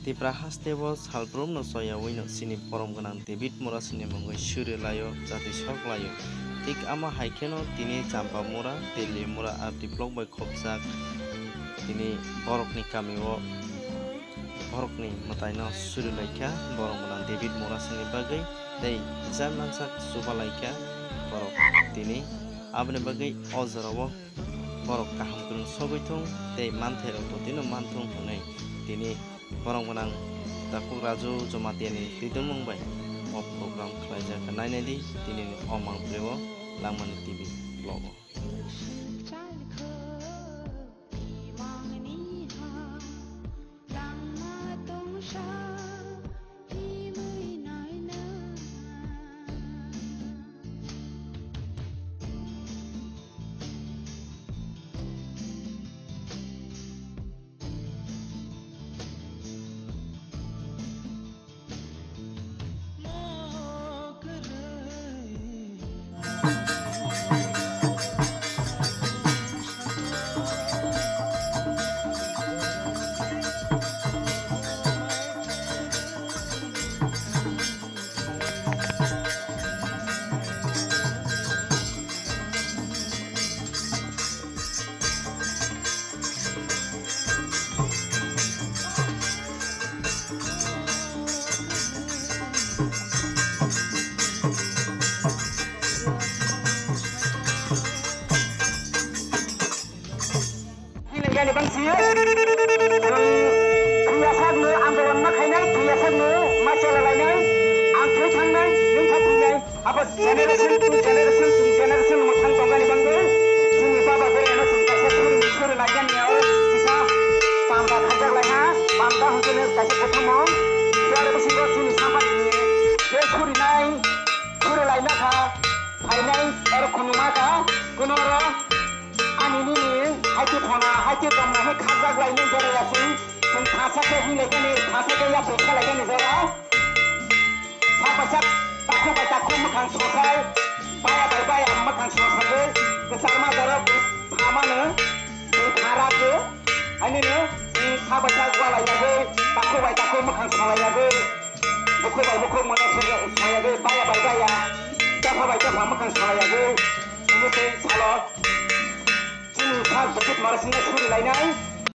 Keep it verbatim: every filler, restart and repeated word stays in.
Tipra hasteo salbrumno choyawi no chini borom gwnang David Murasingni mungwi suri laio, jati sok laio. Thik amo hai kheno tini Champa Mura, Delhi Mura R D block bai khopjak tini borokni kamio borokni mwtaino suri laikha borom gwnang David Murasingni bagwi tei jai mansak chuba laikha borok tini. Aboni bagwi o jorao borok kaham kwrwng sogwi thung tei manthairok totino manthung hwnwi tini borom gwnang takhuk Raju Jomatiani twidulmung bai o program khlaijak. Nainai di tini o mangpili o Langmani T V vlog o. Hinengani bangsi, um, thwi asakno andolon ma khainai, thwi asakno ma chala lainai, ang thwi thangnai, nwng kha thwinai. Abo generation to generation to generation mwthang tongani bangwi chini baba borokno chwng kaisa suri suri laijani aro kisa panda khajak laiha, panda hwnkheno kaisa kothomong. Aro bisingo chini samani je surinai, suri laina kha, phainai aro khunuma kha, kuno oro ani nini haiti phona, haiti tongna hai khajak lainai jora yasing, chwng thangsa khe hinglai kani, thangsa khe yapri khalai kani jora. Sak bai sak, takhuk bai takhuk mwkhang sosai, baya bai baya mwkhang sosagwi, kwchangma borok phamano, tei pharagwi, hainino, sak bai sak walai yagwi, takhuk bai takhuk mwkhang salai yagwi, bukhuk bai bukhuk mano salai yagwi, baya bai baya, dopha bai dopha mwkhang salai yagwi, chini tei salo, chini sak bwswk mara singna suri lainai.